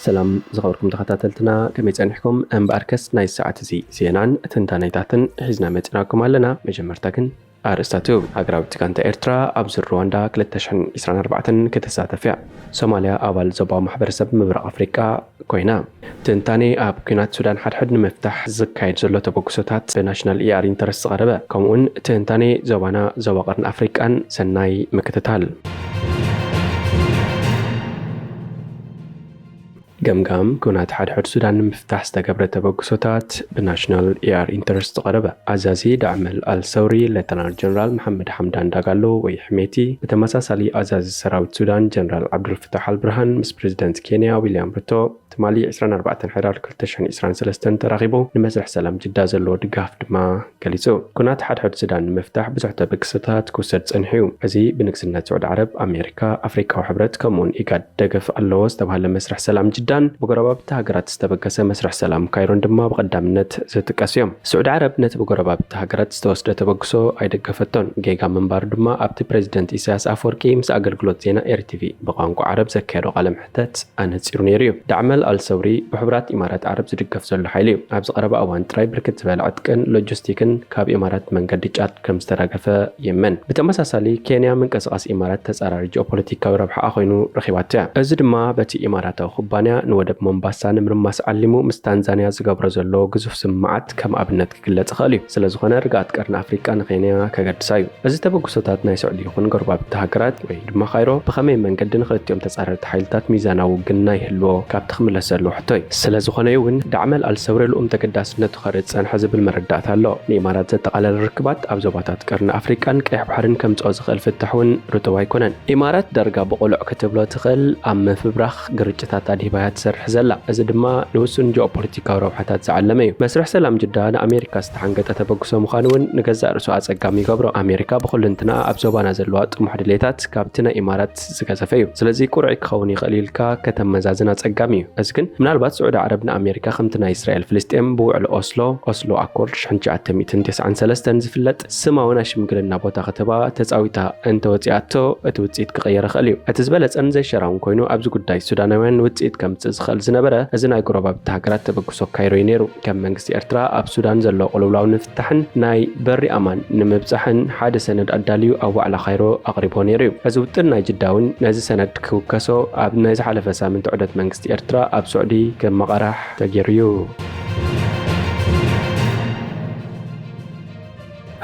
ሰላም ዝኸበርኩም ተኸታተልትና፣ ከመይ ጸኒሕኩም? እምበኣርከስ ናይ ሰዓት እዚ ዜናን ትንታኔታትን ሒዝና መጺናኩም ኣለና። መጀመርታ ግን ኣርእስታቱ። ሃገራዊት ጋንታ ኤርትራ ኣብ ዙር ሩዋንዳ ክልተ ሽሕን ዕስራን ኣርባዕተን ክትሳተፍ እያ። ሶማልያ ኣባል ዞባዊ ማሕበረሰብ ምብራቕ ኣፍሪቃ ኮይና። ትንታኔ። ኣብ ኲናት ሱዳን ሓድሕድ ንምፍታሕ ዝካየድ ዘሎ ተበግሶታት ብናሽናል ኢኣር ኢንተረስት ዝቐረበ፣ ከምኡውን ትንታኔ ዞባና ዞባ ቀርኒ ኣፍሪቃን ሰናይ ምክትታል። ገምጋም። ኲናት ሓድሕድ ሱዳን ንምፍታሕ ዝተገብረ ተበግሶታት ብናሽናል ኢኣር ኢንተረስት ዝቐረበ። ኣዛዚ ዳዕመል ኣልሰውሪ ሌተናል ጀነራል መሓመድ ሓምዳን ዳጋሎ ወይ ሕሜቲ፣ ብተመሳሳሊ ኣዛዚ ሰራዊት ሱዳን ጀነራል ዓብዱልፍታሕ ኣልብርሃን ምስ ፕሬዚደንት ኬንያ ዊልያም ሩቶ ትማሊ ዕስራን ኣርባዕተን ሕዳር ክልተ ሽሕን ዕስራን ሰለስተን ተራኺቡ ንመስርሕ ሰላም ጅዳ ዘለዎ ድጋፍ ድማ ገሊጹ። ኲናት ሓድሕድ ሱዳን ንምፍታሕ ብዙሕ ተበግሶታት ክውሰድ ጸኒሑ እዩ። እዚ ብንግስነት ስዑዲ ዓረብ፣ ኣሜሪካ፣ ኣፍሪቃዊ ሕብረት ከምኡውን ኢጋድ ደገፍ ኣለዎ ዝተባህለ መስርሕ ሰላም ጅዳን ብጎረባብቲ ሃገራት ዝተበገሰ መስርሕ ሰላም ካይሮን ድማ ብቐዳምነት ዝጥቀሱ እዮም። ስዑዲ ዓረብ ነቲ ብጎረባብቲ ሃገራት ዝተወስደ ተበግሶ ኣይደገፈቶን። ጌጋ ምንባሩ ድማ ኣብቲ ፕሬዚደንት ኢሳያስ ኣፈወርቂ ምስ ኣገልግሎት ዜና ኤርቲቪ ብቋንቋ ዓረብ ዘካየዶ ቃለ መሕተት ኣነጺሩ ነይሩ እዩ። ዳዕመል ኣልሰውሪ ብሕቡራት ኢማራት ዓረብ ዝድገፍ ዘሎ ሓይሊ እዩ። ኣብዚ ቀረባ እዋን ጥራይ ብርክት ዝበለ ዕጥቅን ሎጂስቲክን ካብ ኢማራት መንገዲ ጫድ ከም ዝተራገፈ ይእመን። ብተመሳሳሊ፣ ኬንያ ምንቅስቓስ ኢማራት ተጻራሪ ጂኦፖለቲካዊ ረብሓኣ ኮይኑ ረኺባቶ እያ። እዚ ድማ በቲ ኢማራታዊ ኩባንያ ንወደብ ሞምባሳ ንምርማስ ዓሊሙ ምስ ታንዛንያ ዝገብሮ ዘሎ ግዙፍ ስምምዓት ከም ኣብነት ክግለጽ ይኽእል እዩ። ስለ ዝኾነ፣ ርግኣት ቀርኒ ኣፍሪቃ ንኬንያ ከገድሳ እዩ። እዚ ተበግሶታት ናይ ስዑዲ ይኹን ጎረባብቲ ሃገራት ወይ ድማ ካይሮ ብኸመይ መንገዲ ንኽልቲኦም ተጻረርቲ ሓይልታት ሚዛናዊ ውግንና ይህልዎ ካብቲ ክምለስ ዘለዎ ሕቶ እዩ። ስለ ዝኾነ እውን ዳዕመል ኣልሰውሪ ልኡም ተገዳስነቱ ከርኢ ዝጸንሐ ዝብል መረዳእታ ኣሎ። ንኢማራት ዘጠቓለለ ርክባት ኣብ ዞባታት ቀርኒ ኣፍሪቃን ቀይሕ ባሕርን ከምጽኦ ዝኽእል ፍታሕ እውን ርጡብ ኣይኮነን። ኢማራት ዳርጋ ብቕሉዕ ክትብሎ ትኽእል ኣብ ምፍብራኽ ግርጭታት ኣድሂባ እያ ትሰርሕ ዘላ። እዚ ድማ ንውሱን ጂኦፖለቲካዊ ረብሓታት ዝዓለመ እዩ። መስርሕ ሰላም ጅዳ ንኣሜሪካ ዝተሓንገጠ ተበግሶ ምዃኑ እውን ንገዛእ ርእሱ ኣጸጋሚ ይገብሮ። ኣሜሪካ ብኹልንትናኣ ኣብ ዞባና ዘለዋ ጥሙሕ ድሌታት ካብቲ ናይ ኢማራት ዝገዘፈ እዩ። ስለዚ ቁርዒ ክኸውን ይኽእል ኢልካ ከተመዛዝን ኣጸጋሚ እዩ። እዚ ግን ምናልባት ስዑዲ ዓረብ ንኣሜሪካ ከምቲ ናይ እስራኤል ፍልስጤም ብውዕል ኦስሎ፣ ኦስሎ ኣኮርድ ሽሕን ትሽዓተ ሚእትን ተስዓን ሰለስተን ዝፍለጥ ስማዊ ናይ ሽምግልና ቦታ ክትህባ ተጻዊታ እንተወጺኣቶ፣ እቲ ውጽኢት ክቕየር ይኽእል እዩ። እቲ ዝበለጸን ዘይሸራውን ኮይኑ ኣብዚ ጉዳይ ሱዳናውያን ውጽኢት ከምጽእ ዝኽእል ዝነበረ እዚ ናይ ጎረባብቲ ሃገራት ተበግሶ ካይሮ እዩ ነይሩ። ከም መንግስቲ ኤርትራ ኣብ ሱዳን ዘሎ ቅልውላው ንምፍታሕን ናይ በሪ ኣማን ንምብጻሕን ሓደ ሰነድ ኣዳልዩ ኣብ ዋዕላ ካይሮ ኣቕሪቦ ነይሩ እዩ። እዚ ውጥን ናይ ጅዳ እውን ነዚ ሰነድ ክውከሶ ኣብ ናይ ዝሓለፈ ሳምንት ዑደት መንግስቲ ኤርትራ ኣብ ስዑዲ ከም መቐራሕ ተገይሩ እዩ።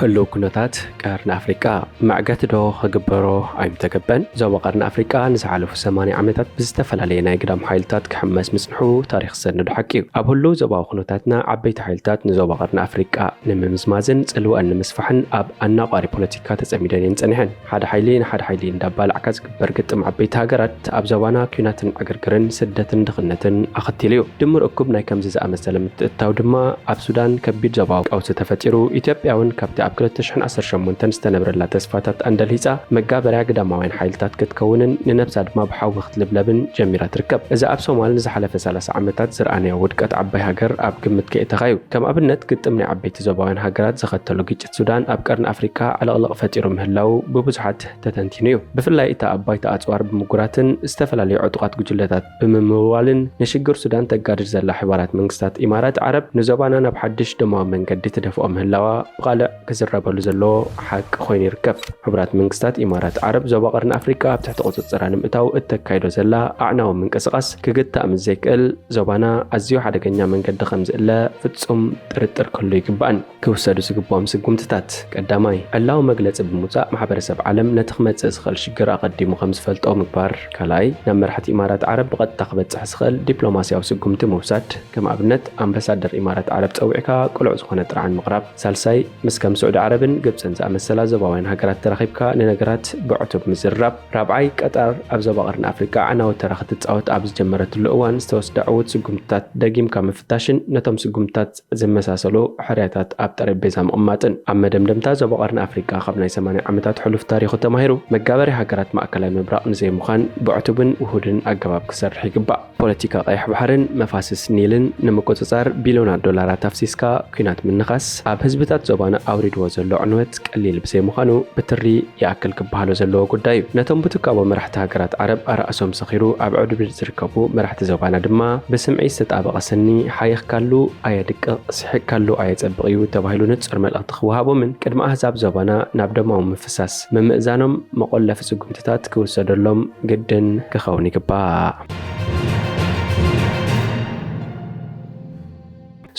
ህሉው ኩነታት ቀርኒ ኣፍሪቃ። መዕገቲ ዶ ክግበሮ ኣይምተገበን? ዞባ ቀርኒ ኣፍሪቃ ንዝሓለፉ ሰማንያ ዓመታት ብዝተፈላለየ ናይ ግዳም ሓይልታት ክሕመስ ምጽንሑ ታሪኽ ዝሰንዶ ሓቂ እዩ። ኣብ ህሉው ዞባዊ ኩነታትና ዓበይቲ ሓይልታት ንዞባ ቀርኒ ኣፍሪቃ ንምምዝማዝን ጽልወአን ንምስፋሕን ኣብ ኣናቋሪ ፖለቲካ ተጸሚደን እየን ጸኒሐን። ሓደ ሓይሊ ንሓደ ሓይሊ እንዳባላዕካ ዝግበር ግጥም ዓበይቲ ሃገራት ኣብ ዞባና ኲናትን ዕግርግርን ስደትን ድኽነትን ኣኸቲሉ እዩ። ድምር እኩብ ናይ ከምዚ ዝኣመሰለ ምትእትታው ድማ ኣብ ሱዳን ከቢድ ዞባዊ ቀውሲ ተፈጢሩ፣ ኢትዮጵያ እውን ካብቲ ኣብ ክልተ ሽሕን ዓሰርተ ሸሞንተን ዝተነብረላ ተስፋታት ኣንደልሂጻ መጋበርያ ግዳማውያን ሓይልታት ክትከውንን ንነብሳ ድማ ብሓዊ ክትልብለብን ጀሚራ ትርከብ። እዚ ኣብ ሶማል ንዝሓለፈ ሰላሳ ዓመታት ዝረኣናዮ ውድቀት ዓባይ ሃገር ኣብ ግምት ከየእተኻ እዩ። ከም ኣብነት፣ ግጥም ናይ ዓበይቲ ዞባውያን ሃገራት ዘኸተሎ ግጭት ሱዳን ኣብ ቀርኒ ኣፍሪቃ ዕልቕልቕ ፈጢሩ ምህላው ብብዙሓት ተተንቲኑ እዩ። ብፍላይ እታ ኣብ ባይታ ኣጽዋር ብምጉራትን ዝተፈላለዩ ዕጡቓት ጉጅለታት ብምምውዋልን ንሽግር ሱዳን ተጋድድ ዘላ ሕቡራት መንግስታት ኢማራት ዓረብ ንዞባና ናብ ሓድሽ ደማዊ መንገዲ ትደፍኦ ምህላዋ ብቓልዕ ክዝረበሉ ዘለዎ ሓቂ ኮይኑ ይርከብ። ሕቡራት መንግስታት ኢማራት ዓረብ ዞባ ቀርኒ ኣፍሪቃ ኣብ ትሕቲ ቁጽጽራ ንምእታው እተካይዶ ዘላ ኣዕናዊ ምንቅስቓስ ክግታእ ምስ ዘይክእል፣ ዞባና ኣዝዩ ሓደገኛ መንገዲ ከም ዝእለ ፍጹም ጥርጥር ክህሉ ይግባእን። ክውሰዱ ዝግብኦም ስጉምትታት። ቀዳማይ፣ ዕላዊ መግለጺ ብምውጻእ ማሕበረሰብ ዓለም ነቲ ክመጽእ ዝኽእል ሽግር ኣቐዲሙ ከም ዝፈልጦ ምግባር። ካልኣይ፣ ናብ መራሕቲ ኢማራት ዓረብ ብቐጥታ ክበጽሕ ዝኽእል ዲፕሎማስያዊ ስጉምቲ ምውሳድ። ከም ኣብነት፣ ኣምባሳደር ኢማራት ዓረብ ጸዊዕካ ቅሉዕ ዝኾነ ጥርዓን ምቕራብ። ሳልሳይ፣ ምስ ከም ስዑዲ ዓረብን ግብጽን ዝኣመሰላ ዞባውያን ሃገራት ተራኺብካ ንነገራት ብዕቱብ ምዝርራብ። ራብዓይ፣ ቀጠር ኣብ ዞባ ቀርኒ ኣፍሪቃ ኣዕናዊ ተራ ክትጻወት ኣብ ዝጀመረትሉ እዋን ዝተወስደ ዕዉት ስጉምትታት ደጊምካ ምፍታሽን ነቶም ስጉምትታት ዝመሳሰሉ ሕርያታት ኣብ ጠረጴዛ ምቕማጥን። ኣብ መደምደምታ፣ ዞባ ቀርኒ ኣፍሪቃ ካብ ናይ ሰማንያ ዓመታት ሕሉፍ ታሪኹ ተማሂሩ፣ መጋበሪ ሃገራት ማእከላይ ምብራቕ ንዘይምዃን ብዕቱብን ውሁድን ኣገባብ ክሰርሕ ይግባእ። ፖለቲካ ቀይሕ ባሕርን መፋስስ ኒልን ንምቁጽጻር ቢልዮናት ዶላራት ኣፍሲስካ ኲናት ምንኻስ፣ ኣብ ህዝብታት ዞባና ኣውሪዱ ዘሎ ዕንወት ቀሊል ብዘይምዃኑ ብትሪ ይኣክል ክበሃሎ ዘለዎ ጉዳይ እዩ። ነቶም ብትካቦ መራሕቲ ሃገራት ዓረብ ኣርኣሶም ሰኺሩ ኣብ ዕብድብድ ዝርከቡ መራሕቲ ዞባና ድማ ብስምዒ ዝተጣበቐ ስኒ ሓይኽካሉ ኣየድቅቕ፣ ስሒቕካሉ ኣየጸብቕ እዩ ተባሂሉ ንጹር መልእኽቲ ክወሃቦምን ቅድሚ ኣህዛብ ዞባና ናብ ደማዊ ምፍሳስ ምምእዛኖም መቖለፊ ስጉምትታት ክውሰደሎም ግድን ክኸውን ይግባእ።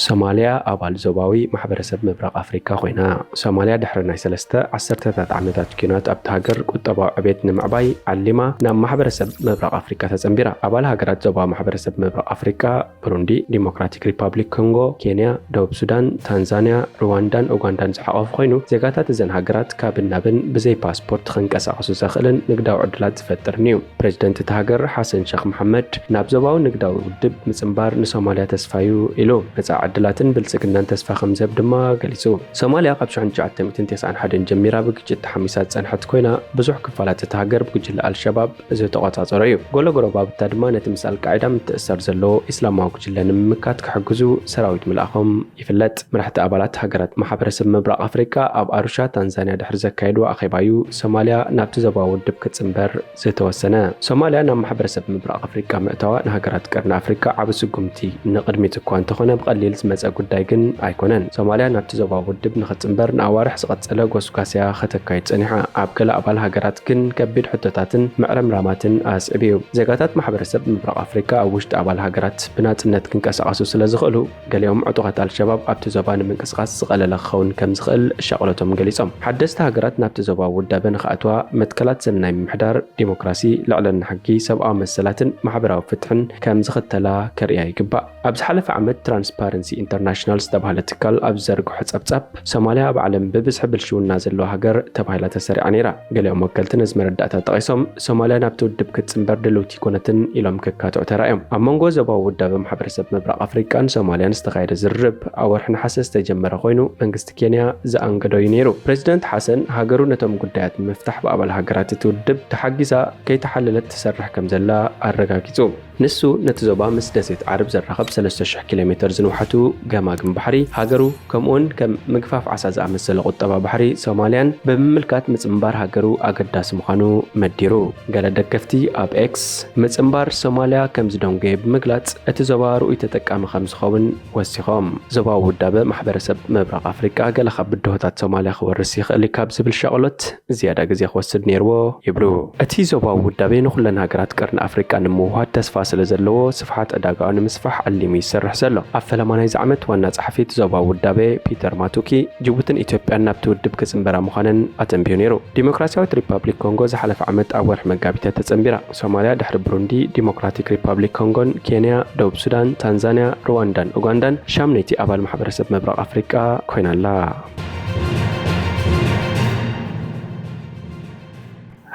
ሶማልያ ኣባል ዞባዊ ማሕበረሰብ ምብራቕ ኣፍሪካ ኮይና። ሶማልያ ድሕሪ ናይ ሰለስተ ዓሰርተታት ዓመታት ኲናት ኣብቲ ሃገር ቁጠባዊ ዕቤት ንምዕባይ ዓሊማ ናብ ማሕበረሰብ ምብራቕ ኣፍሪካ ተጸንቢራ። ኣባል ሃገራት ዞባዊ ማሕበረሰብ ምብራቕ ኣፍሪካ ብሩንዲ፣ ዲሞክራቲክ ሪፓብሊክ ኮንጎ፣ ኬንያ፣ ደቡብ ሱዳን፣ ታንዛንያ፣ ሩዋንዳን ኡጋንዳን ዝሓቖፈ ኮይኑ፣ ዜጋታት እዘን ሃገራት ካብን ናብን ብዘይ ፓስፖርት ክንቀሳቐሱ ዘኽእልን ንግዳዊ ዕድላት ዝፈጥርን እዩ። ፕሬዚደንት እታ ሃገር ሓሰን ሸኽ መሓመድ ናብ ዞባዊ ንግዳዊ ውድብ ምጽንባር ንሶማልያ ተስፋ እዩ ኢሉ። መጻኢ ዕድላትን ብልጽግናን ተስፋ ከም ዝህብ ድማ ገሊጹ። ሶማልያ ካብ ሽሕን ትሽዓተ ሚእትን ተስዓን ሓደን ጀሚራ ብግጭት ተሓሚሳ ዝጸንሐት ኮይና፣ ብዙሕ ክፋላት እታ ሃገር ብጉጅለ ኣልሸባብ ዝተቖጻጸሮ እዩ። ገለ ጎረባብታ ድማ ነቲ ምስ ኣልቃዒዳ ምትእስሳር ዘለዎ ኢስላማዊ ጉጅለ ንምምካት ክሕግዙ ሰራዊት ምልኣኾም ይፍለጥ። መራሕቲ ኣባላት ሃገራት ማሕበረሰብ ምብራቕ ኣፍሪቃ ኣብ ኣሩሻ ታንዛንያ ድሕሪ ዘካየድዎ ኣኼባ እዩ ሶማልያ ናብቲ ዞባዊ ውድብ ክትጽንበር ዝተወሰነ። ሶማልያ ናብ ማሕበረሰብ ምብራቕ ኣፍሪቃ ምእታዋ ንሃገራት ቀርኒ ኣፍሪቃ ዓቢ ስጉምቲ ንቕድሚት እኳ እንተኾነ፣ ብቐሊል ዝመጸ ጉዳይ ግን ኣይኮነን። ሶማልያ ናብቲ ዞባዊ ውድብ ንኽትጽንበር ንኣዋርሕ ዝቐጸለ ጎስጓስ እያ ከተካይድ ጸኒሓ። ኣብ ገለ ኣባል ሃገራት ግን ከቢድ ሕቶታትን ምዕረምራማትን ኣስዕብ እዩ። ዜጋታት ማሕበረሰብ ምብራቕ ኣፍሪቃ ኣብ ውሽጢ ኣባል ሃገራት ብናጽነት ክንቀሳቐሱ ስለ ዝኽእሉ፣ ገሊኦም ዕጡቓት ኣልሸባብ ኣብቲ ዞባ ንምንቅስቓስ ዝቐለለ ክኸውን ከም ዝኽእል ሻቕሎቶም ገሊጾም። ሓደስቲ ሃገራት ናብቲ ዞባዊ ውዳበ ንኽኣትዋ መትከላት ዘመናዊ ምምሕዳር፣ ዲሞክራሲ፣ ልዕልና ሕጊ፣ ሰብኣዊ መሰላትን ማሕበራዊ ፍትሕን ከም ዝኽተላ ከርእያ ይግባእ። ኣብ ዝሓለፈ ዓመት ትራንስፓረንሲ ኢንተርናሽናል ዝተባህለ ትካል ኣብ ዝዘርግሖ ጸብጻብ፣ ሶማልያ ኣብ ዓለም ብብዝሒ ብልሽውና ዘለዋ ሃገር ተባሂላ ተሰሪዓ ነይራ። ገሊኦም ወከልቲ ነዚ መረዳእታ ጠቒሶም፣ ሶማልያ ናብቲ ውድብ ክትጽንበር ድልውቲ ኣይኮነትን ኢሎም ክካትዑ ተራእዮም። ኣብ መንጎ ዞባዊ ውዳበ ማሕበረሰብ ምብራቕ ኣፍሪቃን ሶማልያን ዝተኻየደ ዝርርብ ኣብ ወርሒ ነሓሰ ዝተጀመረ ኮይኑ፣ መንግስቲ ኬንያ ዝኣንገዶ እዩ ነይሩ። ፕሬዚደንት ሓሰን፣ ሃገሩ ነቶም ጉዳያት ንምፍታሕ ብኣባል ሃገራት እቲ ውድብ ተሓጊዛ ከይተሓለለት ትሰርሕ ከም ዘላ ኣረጋጊጹ። ንሱ ነቲ ዞባ ምስ ደሴት ዓረብ ዘራኽብ ሰለስተ ሽሕ ኪሎ ሜተር ዝንውሓቱ ገማግም ባሕሪ ሃገሩ፣ ከምኡውን ከም ምግፋፍ ዓሳ ዝኣመሰለ ቁጠባ ባሕሪ ሶማልያን ብምምልካት ምጽንባር ሃገሩ ኣገዳሲ ምዃኑ መዲሩ። ገለ ደገፍቲ ኣብ ኤክስ ምጽንባር ሶማልያ ከም ዝደንጎየ ብምግላጽ፣ እቲ ዞባ ርኡይ ተጠቃሚ ከም ዝኸውን ወሲኾም። ዞባዊ ውዳበ ማሕበረሰብ ምብራቕ ኣፍሪቃ ገለ ካብ ብድሆታት ሶማልያ ክወርስ ይኽእል እዩ ካብ ዝብል ሻቕሎት ዝያዳ ግዜ ክወስድ ነይርዎ ይብሉ። እቲ ዞባዊ ውዳቤ ንኹለን ሃገራት ቀርኒ ኣፍሪቃ ንምውሃድ ተስፋ ስለ ዘለዎ፣ ስፍሓት ዕዳጋኡ ንምስፋሕ ዓሊሙ ይሰርሕ ዘሎ። ኣብ ፈለማ ናይዚ ዓመት ዋና ጸሓፊ እቲ ዞባዊ ውዳቤ ፒተር ማቱኪ፣ ጅቡትን ኢትዮጵያን ናብቲ ውድብ ክጽንበራ ምዃነን ኣተንቢሁ ነይሩ። ዲሞክራሲያዊት ሪፓብሊክ ኮንጎ ዝሓለፈ ዓመት ኣብ ወርሒ መጋቢት እያ ተጸንቢራ። ሶማልያ ድሕሪ ብሩንዲ፣ ዲሞክራቲክ ሪፓብሊክ ኮንጎን ኬንያ፣ ደቡብ ሱዳን፣ ታንዛንያ፣ ሩዋንዳን ኡጋንዳን ሻምነይቲ ኣባል ማሕበረሰብ ምብራቕ ኣፍሪቃ ኮይና ኣላ።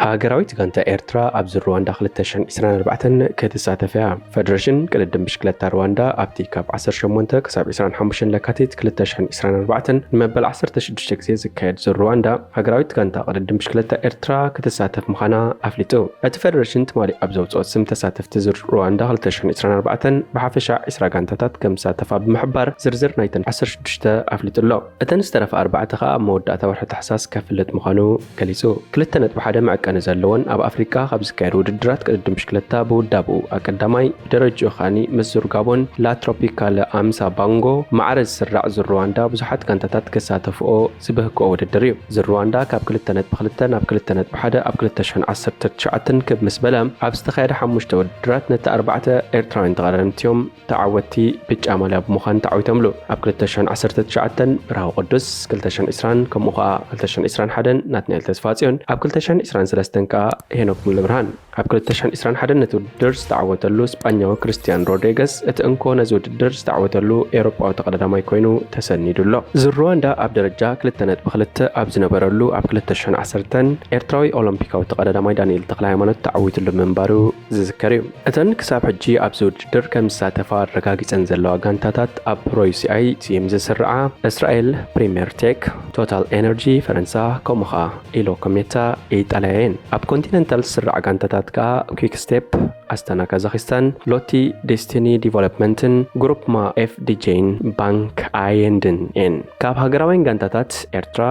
ሃገራዊት ጋንታ ኤርትራ ኣብዚ ሩዋንዳ ክልተ ሽሕን ዕስራን ኣርባዕተን ክትሳተፍ እያ። ፈደረሽን ቅድድም ብሽክለታ ሩዋንዳ ኣብቲ ካብ ዓሰርተ ሸሞንተ ክሳብ ዕስራን ሓሙሽተን ለካቲት ክልተ ሽሕን ዕስራን ኣርባዕተን ንመበል ዓሰርተ ሽዱሽተ ግዜ ዝካየድ ዙር ሩዋንዳ፣ ሃገራዊት ጋንታ ቅድድም ብሽክለታ ኤርትራ ክትሳተፍ ምዃና ኣፍሊጡ። እቲ ፈደረሽን ትማሊ ኣብ ዘውጽኦ ስም ተሳተፍቲ ዙር ሩዋንዳ ክልተ ሽሕን ዕስራን ኣርባዕተን ብሓፈሻ ዕስራ ጋንታታት ከም ዝሳተፋ ብምሕባር ዝርዝር ናይተን ዓሰርተ ሽዱሽተ ኣፍሊጡ ኣሎ። እተን ዝተረፋ ኣርባዕተ ከኣ ኣብ መወዳእታ ወርሒ ታሕሳስ ከፍልጥ ምዃኑ ገሊጹ። ክልተ ነጥቢ ሓደ መዐቀኒ ዘለዎን ኣብ ኣፍሪቃ ካብ ዝካየዱ ውድድራት ቅድድም ብሽክለታ ብውዳብኡ ኣቀዳማይ፣ ብደረጅኡ ከኣኒ ምስ ዙር ጋቦን ላ ትሮፒካለ ኣምሳ ባንጎ ማዕረ ዝስራዕ ዙር ሩዋንዳ ብዙሓት ጋንታታት ክሳተፍኦ ዝበህግኦ ውድድር እዩ። ዙር ሩዋንዳ ካብ ክልተ ነጥቢ ክልተ ናብ ክልተ ነጥቢ ሓደ ኣብ ክልተ ሽሕን ዓሰርተ ትሽዓተን ክብ ምስ በለ፣ ኣብ ዝተኻየደ ሓሙሽተ ውድድራት ነቲ ኣርባዕተ ኤርትራውያን ተቐዳደምቲ እዮም ተዓወትቲ ብጫ ማልያ ብምዃን ተዓዊቶምሉ። ኣብ ክልተ ሽሕን ዓሰርተ ትሽዓተን ብርሃው ቅዱስ፣ ክልተ ሽሕን ዕስራን ከምኡ ኸኣ ክልተ ሽሕን ዕስራን ሓደን ናትናኤል ተስፋጽዮን፣ ኣብ ክልተ ሽሕን ዕስራን ሰለስተን ከኣ ሄኖክ ሙሉብርሃን። ኣብ ክልተ ሽሕን ዕስራን ሓደን ነቲ ውድድር ዝተዓወተሉ ስጳኛዊ ክርስቲያን ሮድሪገስ እቲ እንኮ ነዚ ውድድር ዝተዓወተሉ ኤውሮጳዊ ተቐዳዳማይ ኮይኑ ተሰኒዱ ኣሎ። ዙር ሩዋንዳ ኣብ ደረጃ ክልተ ነጥቢ ክልተ ኣብ ዝነበረሉ ኣብ ክልተ ሽሕን ዓሰርተን ኤርትራዊ ኦሎምፒካዊ ተቐዳዳማይ ዳንኤል ተኽለሃይማኖት ተዓዊትሉ ምንባሩ ዝዝከር እዩ። እተን ክሳብ ሕጂ ኣብዚ ውድድር ከም ዝሳተፋ ኣረጋጊጸን ዘለዋ ጋንታታት ኣብ ፕሮ ዩ ሲ ኣይ ቲም ዝስርዓ እስራኤል ፕሪምየር ቴክ፣ ቶታል ኤነርጂ ፈረንሳ፣ ከምኡ ኸኣ ኢሎ ኮሜታ ኢጣልያ እየን። ኣብ ኮንቲነንታል ዝስራዕ ጋንታታት ከኣ ኩክ ስቴፕ፣ ኣስታና ካዛኺስታን፣ ሎቲ ዴስቲኒ ዲቨሎፕመንትን፣ ግሩፕ ማ ኤፍዲጄን ባንክ ኣየንድን እየን። ካብ ሃገራውያን ጋንታታት ኤርትራ፣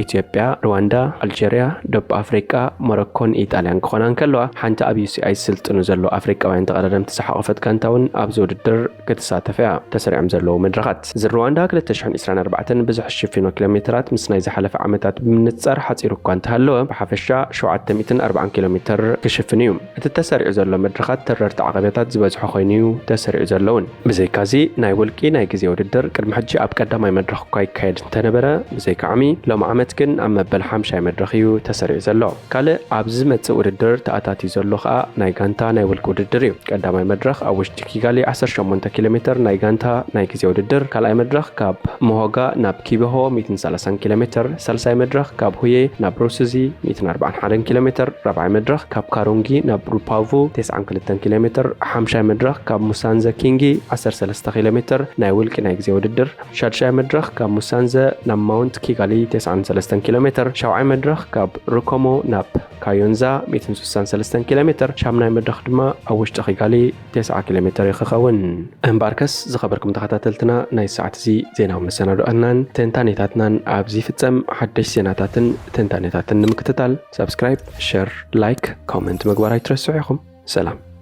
ኢትዮጵያ፣ ሩዋንዳ፣ ኣልጀርያ፣ ደቡብ ኣፍሪቃ፣ ሞሮኮን ኢጣልያን ክኾና እንከለዋ፣ ሓንቲ ኣብ ዩሲኣይ ዝስልጥኑ ዘለዉ ኣፍሪቃውያን ተቐዳደምቲ ዝሓቖፈት ጋንታ እውን ኣብዚ ውድድር ክትሳተፍ እያ። ተሰሪዖም ዘለዉ መድረኻት። እዚ ሩዋንዳ ክልተ ሽሕን ዕስራን ኣርባዕተን ብዙሕ ሽፊኖ ኪሎ ሜትራት ምስ ናይ ዝሓለፈ ዓመታት ብምንጻር ሓጺሩ እኳ እንተሃለወ፣ ብሓፈሻ ሸውዓተ ሚእትን ኣርባዓን ኪሎ ሜትር ክሽፍን እዩ። እቲ ተሰሪዑ ዘሎ መድረኻት ተረርቲ ዓቐበታት ዝበዝሖ ኮይኑ እዩ ተሰሪዑ ዘለውን። ብዘይካዚ ናይ ውልቂ ናይ ግዜ ውድድር ቅድሚ ሕጂ ኣብ ቀዳማይ መድረኽ እኳ ይካየድ እንተነበረ፣ ብዘይካ ዓሚ ሎም ዓመት ግን ኣብ መበል ሓምሻይ መድረኽ እዩ ተሰሪዑ ዘሎ። ካልእ ኣብ ዝመጽእ ውድድር ተኣታትዩ ዘሎ ኸኣ ናይ ጋንታ ናይ ውልቂ ውድድር እዩ። ቀዳማይ መድረኽ ኣብ ውሽጢ ኪጋሊ ዓሰርተ ሸሞንተ ኪሎ ሜትር ናይ ጋንታ ናይ ግዜ ውድድር፣ ካልኣይ መድረኽ ካብ ሞሆጋ ናብ ኪቤሆ ሚእትን ሰላሳን ኪሎ ሜትር፣ ሳልሳይ መድረኽ ካብ ሁዬ ናብ ሩሱዚ ሚእትን ኣርባዓን ሓደን ኪሎ ሜትር፣ ራብዓይ መድረኽ ካብ ካሩንጊ ናብ ሩፓቩ ተስዓን ክልተን ኪሎ ሜትር፣ ሓምሻይ መድረኽ ካብ ሙሳንዘ ኪንጊ ዓሰርተ ሰለስተ ኪሎ ሜትር ናይ ውልቂ ናይ ግዜ ውድድር፣ ሻድሻይ መድረኽ ካብ ሙሳንዘ ናብ ማውንት ኪጋሊ ተስዓን ሰለስተን ኪሎ ሜትር፣ ሻብዓይ መድረኽ ካብ ሩኮሞ ናብ ካዮንዛ ሚእትን ስሳን ሰለስተን ኪሎ ሜትር፣ ሻምናይ መድረኽ ድማ ኣብ ውሽጢ ኪጋሊ ተስዓ ኪሎ ሜትር እዩ ክኸውን። እምበኣርከስ ዝኸበርኩም ተኸታተልትና፣ ናይ ሰዓት እዚ ዜናዊ መሰናዶኣትናን ትንታኔታትናን ኣብዚ ይፍጸም። ሓደሽ ዜናታትን ትንታኔታትን ንምክትታል ሳብስክራይብ፣ ሸር፣ ላይክ፣ ኮመንት ምግባር ኣይትረስዑ ኢኹም። ሰላም።